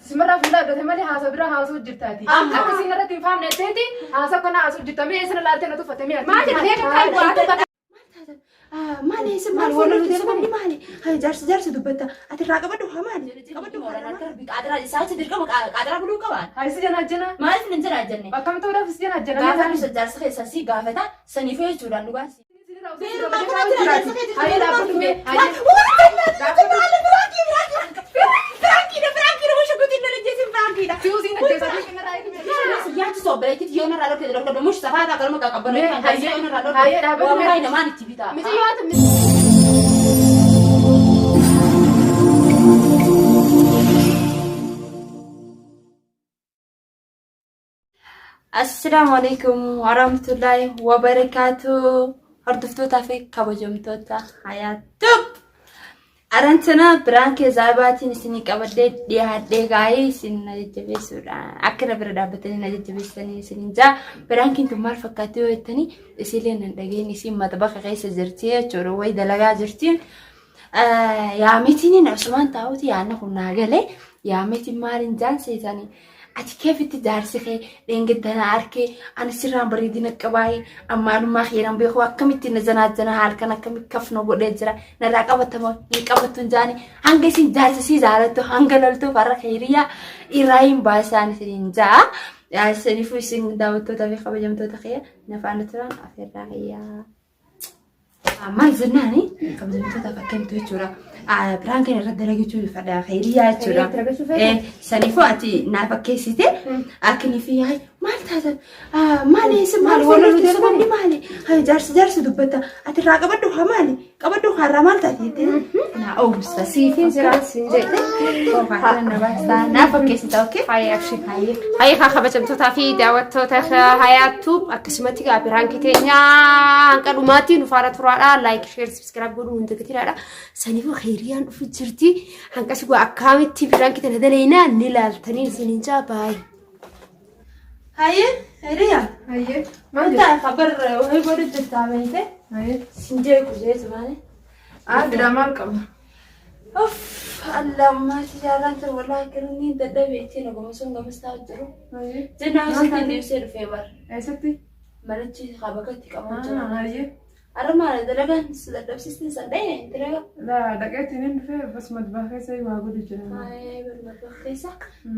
Simarraa fuula argate malee haasa biraa haasuu jirtaati. Akka isin irratti hin faamne jetteeti haasa kana haasuu jirta. Mee isin ilaaltee na tuffatte mee ati. Maal jedhee kan taa'e waa tuffata. Maali isin maal wal loltu sababni maali? Hayi jaarsi jaarsi dubbatta. Ati irraa qabadhu haa maali? Qabadhu haa maali? Qaadiraa isaachi dirqama qaadiraa buluu qabaan. Hayi si janaajjana. Maaliif nan janaajjanne? Akkam ta'uudhaaf si janaajjana. Gaafa nuti jaarsa keessaa si gaafata saniifuu jechuudhaan dhugaa si. Hayi dhaabbatu mee. Hayi. Si'uusiin ajjeesaa. Yaachisoo obboleettiitti yoo narraa dhorkite dhorkadhu mush safaataa galma qaqqabbanoo kan jaarsa yoo narraa Hayyee dhorkite dhaabbatu waan mee. baay'ee namaan itti bitaa. Miti yoo ati Assalaamu alaikum warahmatullahi wabarakaatu. Hordoftootaa fi kabajamtoota Hayaatub. Arantana biraan keessaa baatiin isinii qabadhee dhiyaadhee gaa'ee isin na jajjabeessuudha. Akka na bira dhaabbatanii na jajjabeessanii isiniin jaa. Biraankiin tun maal fakkaatti yoo jettanii isiillee nan dhageen isiin maxbaqa keessa jirti jechuudha. Wayi dalagaa jirti. Yaametiin asumaan taa'uti yaadni kun naa galee yaametiin maaliin jaan seetanii. Ati keefitti jaarsi kee dheengadda na arkee ani sirraan bareedina qabaayee ammaalummaa keeran beeku akkamitti na janaajjana halkan akkamitti kafna godhee jira narraa qabatama hin qabattu hin jaani hanga isin jaarsa sii jaalattu hanga loltuuf har'a keeriyaa irraa hin baasaan isin hin jaa. Isiniifuu isin daawwattoota fi kabajamtoota kiyya na faana turan afeerraa kiyyaa. Maal jennaani kabajamtoota fakkeemtu jechuudha. Biraan kana irratti dalagachuu fedha hiriyaa jechuudha. Saniifuu ati naa fakkeessite akkinii fi yaa'e maal taatan maali isin maal wal loltu sababni maali hayi jaarsi jaarsi dubbatta ati irraa qabadhu haa maali qabadhu haa irraa maal taate jettee naa oomishta. Siifin jiraan siin jedhe. Naa fakkeessita okee. Hayyee abshii. Hayyee kaa kabajamtootaa fi daawwattoota hayaattuu akkasumatti gaa biraankii teenya hanqa dhumaatti nu faana turaadha. Laayik, sheer, sabiskiraayib godhuu hin dagatinaa. Saniifuu keeriyaan dhufu jirti. Hanqasi gaa akkaamitti biraankii tana daleynaa ni laaltanii isiniin jaa baay'ee. Hayyee hiriyaa. Hayyee. Maal Maal ta'a kabar wayii godhu jirtaa beekte? Hayyee. Sin jeequ jeetu maali? Aaddaa maal qabna? Uff, Allah maatii jaarraan ta'e wallahi garuu dadhabee ittiin oguma sun gamas taa'u jiru. Hayyee. Jennaan sitti deebisee dhufee bar. Eessatti? Manichi bakka itti qabamu jira. Hayyee. Har'a maal dalagaan si dadhabsiisni san dha'e dalagaa. Laa dhaqeetti inni dhufee bas madbaa keessa waa godhu jira. Ayee barbaadu keessa.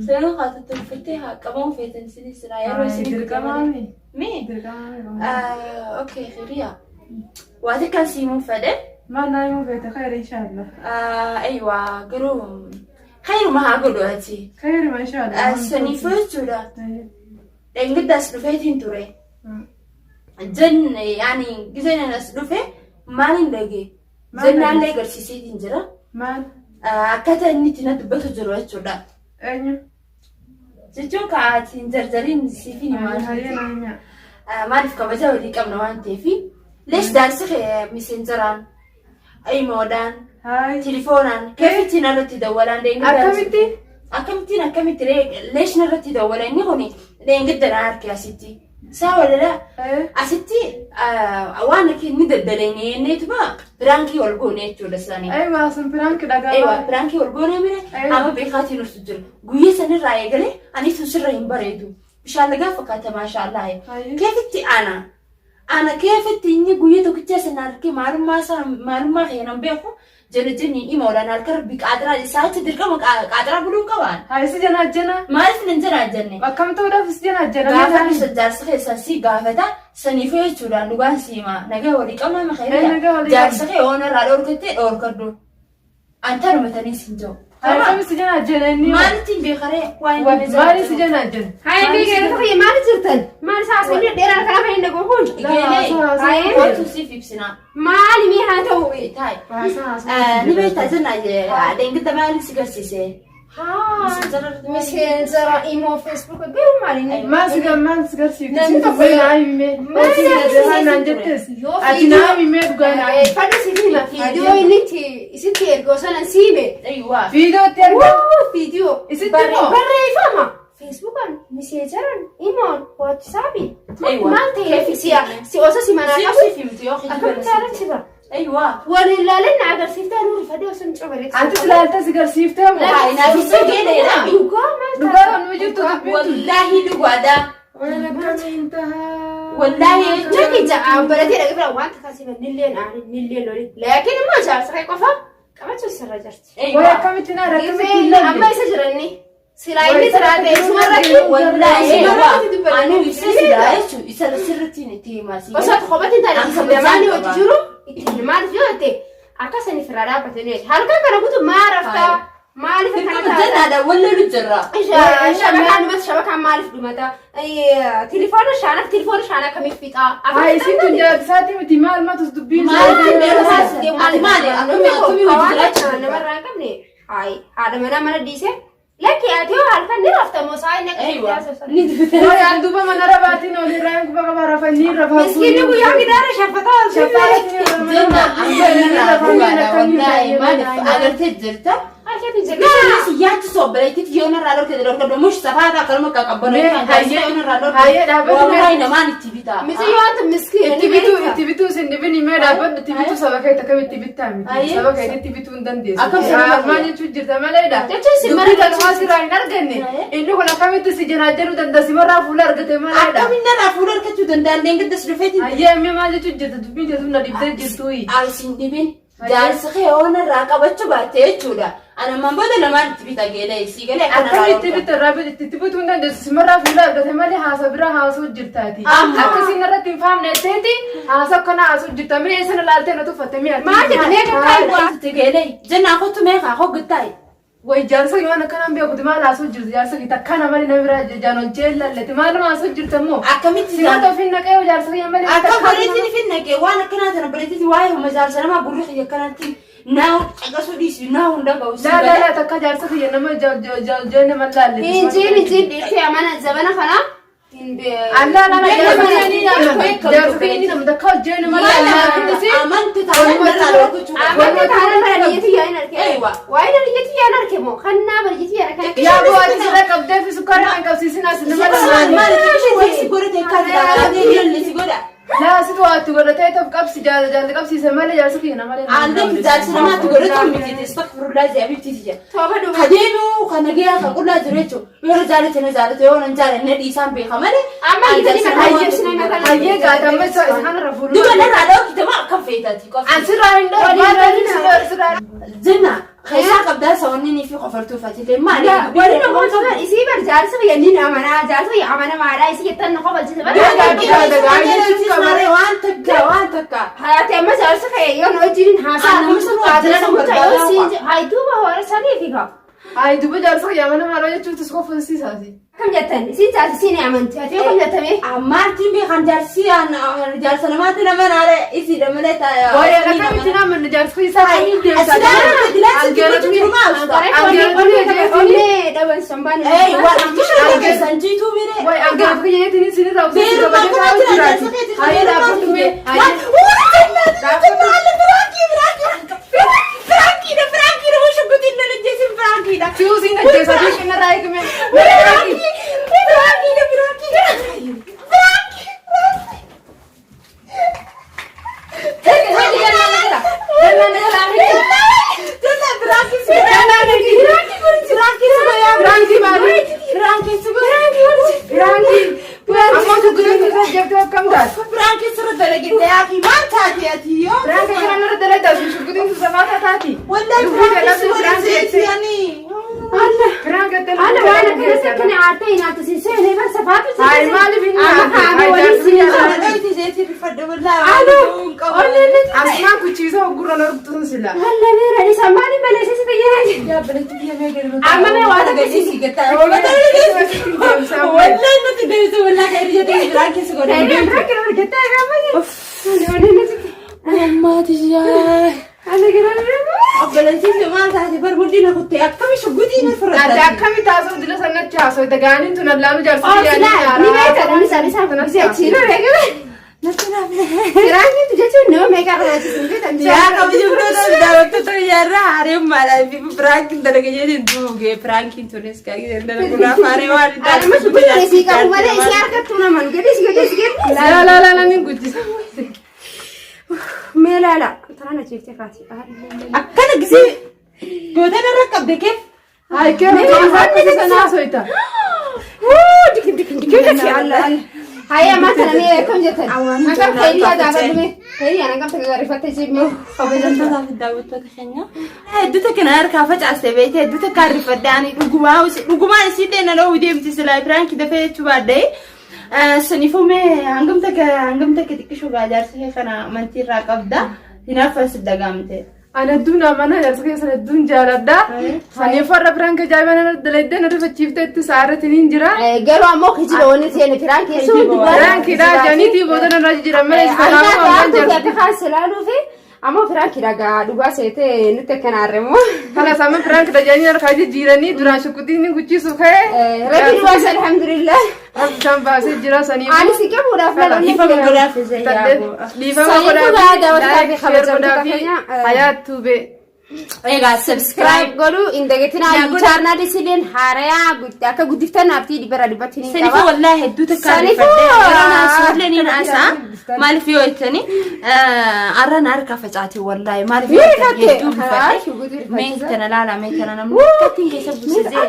Seenuu haa tottolfattee haa qabamu feetan isinis silaa yeroo isin Dirqamaami. Mee? Dirqamaami. Okay, hiriyaa. Waa xiqqaan siimuu fedhe. Maal naa himuu feete khayri inshaallah. Aywa garuu khayruma haa godhu ati. Khayruma inshaallah. Saniifuu jechuudha. Dheengaddaas dhufeetiin ture. Jenne yaani gizeen as dhufe maalin dhage? Jennaallee agarsiiseetiin jira. Maal? Akkaataa inni itti na dubbatu jiru jechuudha. Eenyu? Jechuun ka'aatiin hin jarjariin siifin himaa. Hayyee naa himaa. Maaliif kabaja walii qabna waan ta'eef. Lees jaarsi kee miseenjaraan, imoodhaan, Hayi. telefoonaan keefittiin irratti dawwalaan deengidda. Akkamitti? Akkamittiin akkamitti leesh irratti dawwala inni kun deengidda na harki asitti. Isaa walala asitti waan akka inni daddaleene jenneetuma piraankii wal goone jechuudha isaanii. Aywa sun piraanki dhagaa. Ewa piraankii wal goone mire amma beekaatiin dhuftu jira. Guyyaa sanirraa eegalee ani sun sirra hin bareedu. Bishaan lagaa fakkaata maashaallah. Keefitti ana. Ana keefitti inni guyyaa tokkicha sana argee maalummaa isaa maalummaa kee nan beeku jala jenni imoodhaan halkan rabbi qaadiraa isaachi dirqama qaadiraa buluu qabaan. Hayi si janaajjana. Maaliif nan janaajjanne? Akkam ta'uudhaaf si janaajjana. Gaafa nuti jaarsa keessaa si gaafata saniifuu jechuudhaan dhugaan si hima. Nagaa walii qabna Eh, nagaa makaariyaa. walii Jaarsa kee oona irraa dhorkattee dhorkadhu. Antanuma tanii siin jiru. Hayi kam si janaajjana inni? Maalitti hin beekaree? Waan inni Maali si janaajjana? Hayyee mee geerrata kiyya maal jirtan? Maal isaa asii dheeraan karaa kan hin dhagoo kun? Geelee kootu siif ibsina. Maali mee haa ta'u? Taa'e. Ni beektaa jenna dheengadda maaliin si garsiise? Miseenjara imoo feesbuuk garuu maali inni? Maal si maal si garsiifte? Namni Si tokko tokko naa himee. Maal si Ati naan jettes. Yoo Ati naa himee dhugaa naa himi. Fadhu si hima viidiyoo inni itti isitti ergoo sana siime. Ayiwaa. Viidiyoo itti ergaa. Viidiyoo. Isitti moo? Barreeffama. Feesbuukaan, miseejaran, imoon, waatsaappiin. Ayiwa. Maal ta'eef si si osoo si manaa Siif qabu siif himti yoo kijiba akkamitti haala si bara? Ayiwaa. Waliin ilaaleen na agarsiiftaa nuuri fadhii osoo hin cobalee. Ati silaalta si garsiiftee moo? Naaf si geedheedha. Dhugaa maal? Wallaahi dhugaadha. Waan akkamiin tahaa. Wallaahi jechuun Namni ja'a baratee dhaqee bira waan takka siman nilleen aanin nilleen lolin. Laakiin immoo jaarsa kee qofa qabachuu sirra jirti. Way akkamitti na akkamitti hin lalle. Amma isa jiranni. Silaa inni silaa ta'e sumarratti Wallaahi sumarratti ani ibsa silaa jechuun isa sirriitti itti himaa si. Osoo kophaatti hin taane An kabajaan lamaanii hojii qaba. jiru itti maaliif yoo ta'e akka sani firraa dhaabbatanii halkan kana guutuu maa raftaa maaliif akkana taata? Jannaadha wallolu jirra. Shabakaan dhumata shabakaan maaliif dhumata? Tilifoona shaanaaf tilifoona shaanaa kamiif fixaa? Haa isin tun jaarsaati miti maal matus dubbiin Maal isaa. Maali maali akkamii akkamii hojii jiraachuu Namarraa hin qabne haadha manaa mana dhiise lakki ati yoo halkan ni rafta moo sa'a inni Eeywa. akka Ni dubbitan. Way an duuba mana rabaatiin olirraa hin quba qaba rafanii rafaa. Miskiinni guyyaa gidaara shaffataa Janna amma dhugaadha wallaahi maaliif agartee jirta. Harkatti jira. Isheenis yaachisu obboleettiitti yoo narraa dhorkite dhorkadhu mush safaata akkanuma qaqqabbanoo Mee, kan taasisa yoo narraa dhorkite hayyee dhaabbatu mee. wallahi namaan itti bitaa. Misiyyoo ati miskiin. Itti bituu itti bituu isin dhibin himee dhaabbadhu itti bituu saba keetti akkam itti bittaa miti Hayyee. saba keetti itti bituu hin dandeessu. Akkam saba Haa, kee? Maal jechuun jirta maleedha. Jechuun isin Dubbii mara tanuma sirraa hin arganne inni kun akkamitti si janaajjanuu danda'a simarraa fuula argate maleedha. Akkamiin narraa fuula argachuu danda'an deengiddas dhufeetiin. Hayyee ammee maal jechuun jirta dubbiin teessum na dhibdee jirtuuyi. Isin dhibin jaarsi kee yoo narraa qabachuu baatte jechuudha. Ana ammaan booda namaan itti bita geelee sii galee akka narraa Akkamitti dhorkan. bitta irraa bitta itti bituu hin dandeessu simarraa fuula argate malee haasa biraa haasuu jirtaati. Amma. Akkasiin irratti hin faamne jetteeti haasa akkana haasuu jirta mee eessa na laaltee na tuffatte mi'a. Maal jette mee kan Maal wanti geelee jennaa kottu meeqaa hoggitaayi. Way jaarsa kee waan akkanaan beekuti maal haasuu jirti jaarsa kee takkaana malee nama biraa jaan ol jeellallete maaluma haasuu jirta immoo. Akkamitti Simata ofiin naqee yoo jaarsa kee malee Akka bareetiin fin naqee waan akkanaa tana bareetiin waa'ee humna jaarsa namaa gurri kiyya akkanatti naa caqasuu dhiisi naa hunda ga'u. Laa laa laa takka jaarsa kiyya nama jeel nama laalle. Hinjiin hinjiin dhiirtee amana zabana kana hin Allaa laa laa jaarsa kiyya ni nama jaarsa kiyya ni nama takka jeel nama laalle. Amanti taanaan narraa dhorkachuu qaba. Amanti taanaan bara biyyatti yaa'in arge. Eeywa. Waa'ee bara biyyatti yaa'in arge moo kannaa bara biyyatti yaa'in arge. Yaa boo ati sirra qabdee fi sukkaara kan qabsiisin as nama Maal laalle. maal xiqqishee wayii si godhate akkaati dhaabbatee lolli si godha. Laa situ waatti godhatee tof qabsi jaala jaala qabsiise malee jaarsa kiyya nama Aannan jaarsa namaatti godhatu miti astaghfirullah jedhamti tiyya. Tooba dhumaa. Ka deebi'u kan nagayaa kan qullaa jiru jechuudha. Yoo jaalate na jaalate yoo nan jaalanne dhiisaan beeka malee. Amma hiitanii mataa hiyyeessina mataa Hayyee gaata amma isa kanarra fuuluu. Duba narraa dhookite maa akkam feetati qofa. An sirraa hin dhoofne baatanii sirraa. Jenna keessaa qabdaa sawanni fi qofartuufatillee maali? Warri namoota kan isii bar jaarsa biyya ni amanaa jaarsa biyya amanamaadha isii jettan na qobalchise bara. Waan takka waan takka. Haati amma jaarsa kee yoo na wajjin haasaa An nama sun waajjira namoota barbaada yoo siin hayituu hoora sanii fi kaa. Hayi duba jaarsa kiyya mana maaloo jechuutis qofa sisaasi. Akkam jettan isiin jaarsa siin amanti ati yoo kam jettame. Maaltiin beekan jaarsi jaarsa namaatti nama naare isiidha malee ta'a. Waa'ee akkamitti namanni jaarsa kiyya isaa kamiin deemsa? Onnee dhaban sombaan. Ei, waan akkasuma keessan jiituu mire. Waa'ee angafa kiyya jeetiin isinirraa uffisa Beeruma kabajaa akkana jira jiraati. jaarsa keetii Hayyee dhaabbatu mee. Si'uusiin ajjeesaa fi qinarraa eegame. Firaankii maali? Firaankii. Ammoo shuggurri isa jettee akkam taate? Firaankii kana irra dalagaa shuggurri safaata taati. Firaankii Ana waan akkanas akkana aartee nyaatu siin seenee bar safaatu Hayi maaliif hin Amma kaa'ame waliin siin Asumaan kuchiisa hoggurra lortuun sila. Alla beera isa maaliin baleessee si fayyada? Amma mee waan akkasii Ati akkami taasoo dila sanatti haasoo dagaaniin tun allaanu jaarsa Yaa kabajamtoota daawwattoota biyyaarraa haaree fi piraankiin dalaga jeetiin duugee piraankiin tunis kan dalaguudhaaf haaree waan hin Laa laa laa niin guddisa. Akkana gisee gootana irra qabde keef Hayi kee akkasii sana haasoita. Hayya ammaa kana mee akkam jettan? Akkam keeyyaa gaafadhu mee? Keeyyaan akkam takka gaarifattee jimee? Kabajamtootaa fi daawwattoota keenya. Hedduu takka na harkaa facaastee beekte hedduu takka arrifadhe ani dhugumaa dhugumaan isiillee na dhoowwu deemti silaa piraankii dafee jechuu baadhee. Saniifuu mee hangam takka hangam takka xiqqishuu gaa jaarsa kee kana amantii irraa qabda. Hinaaffaan si dagaamte. Ani hedduun amana jaarsa keessan hedduun jaaladha. Saniif warra piraanka ajaa'ibaa na dalaydee na rifachiiftee itti saarratti niin jira. Garuu ammoo kijiba wanni seene piraankii sun Piraankiidha janiitii booda narraa jijjiiran malee Kanaafuu kanaafuu ammaan akka jaarsa. kaan silaaluu fi ammoo piraankii dhagaa dhugaa seetee nutti akkana harremoo. Kanas amma piraankiidha janii harkaa jijjiiranii duraan shukutiin ni guchiisu ka'ee. Rabbi duwwaas alhamdulillah. Rabbi isaan baasee jira saniif. Ani si qabuudhaaf lala Dhiifama godhaaf isa yaaboo. Dhiifama Saniifuu godhaa fi daawwattoota fi like share godhaa kabajamtoota fi keenya, hayaat tuubee. Egaa Subscribe godhuu hin dagatinaa chaanaalii isileen haarayaa akka guddiftan abdii dhibbarraa dhibbatti ni Saniifuu qaba. wallaahi hedduu takka Saniifuu, arrifadhe. Yeroo naasuullee ni naasa. Maaliif yoo jettani arra na harkaa facaate wallaahi maaliif yoo Ni jettan rifatte. hedduu Haa, rifadhe. shuguutu rifachiisa. Mee tana laala mee tana namni akkattiin keessa buusisee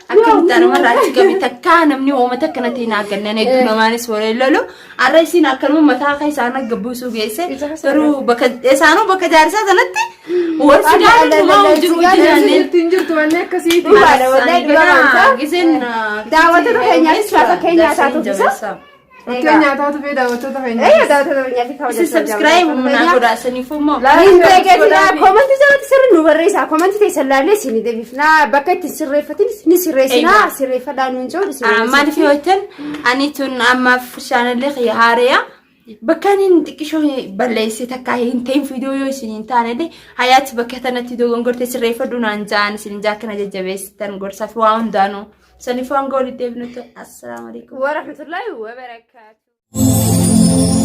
akkamitti anumarraa achi qabe takkaa namni uumata akkanatti hin haaggannan hedduu namaanis waliin lolu. Arra isiin akkanuma mataa akka isaan akka buusuu geesse garuu bakka isaanuu bakka jaarsaa sanatti wal sigaarri tumaa hin jiru hojii Jirti hin jirtu wanni akkasiiti. Dhugaadha wallaahi dhugaa waanta. Giseen Daawwattoota keenyaafis fakkeenya taatuuf isa. Fakkeenya taatu fee daawwattoota keenya. Eeyya daawwattoota keenyaaf Isin subscribe humnaa godhaasaniif immoo. Hin dagatinaa koomantii jalatti sirri nu barreessaa koomantii teessan laallee isin deebifnaa bakka itti sirreeffatin ni sirreessinaa sirreeffadhaa nuun jedhu isin Maaliif yoo jettan ani tun ammaaf shaanallee kiyya haareya. Bakka inni xiqqishoo balleesse takka hin ta'in viidiyoo yoo isin hin taane hayaatti bakka tanatti dogongorte sirreeffadhu naan ja'an isin jaa kana jajjabeessitan gorsaa fi waa hundaanuu. Saniif waan goolitti deebinutti assalaamu alaikum. Warahmatullahi wabarakaatu.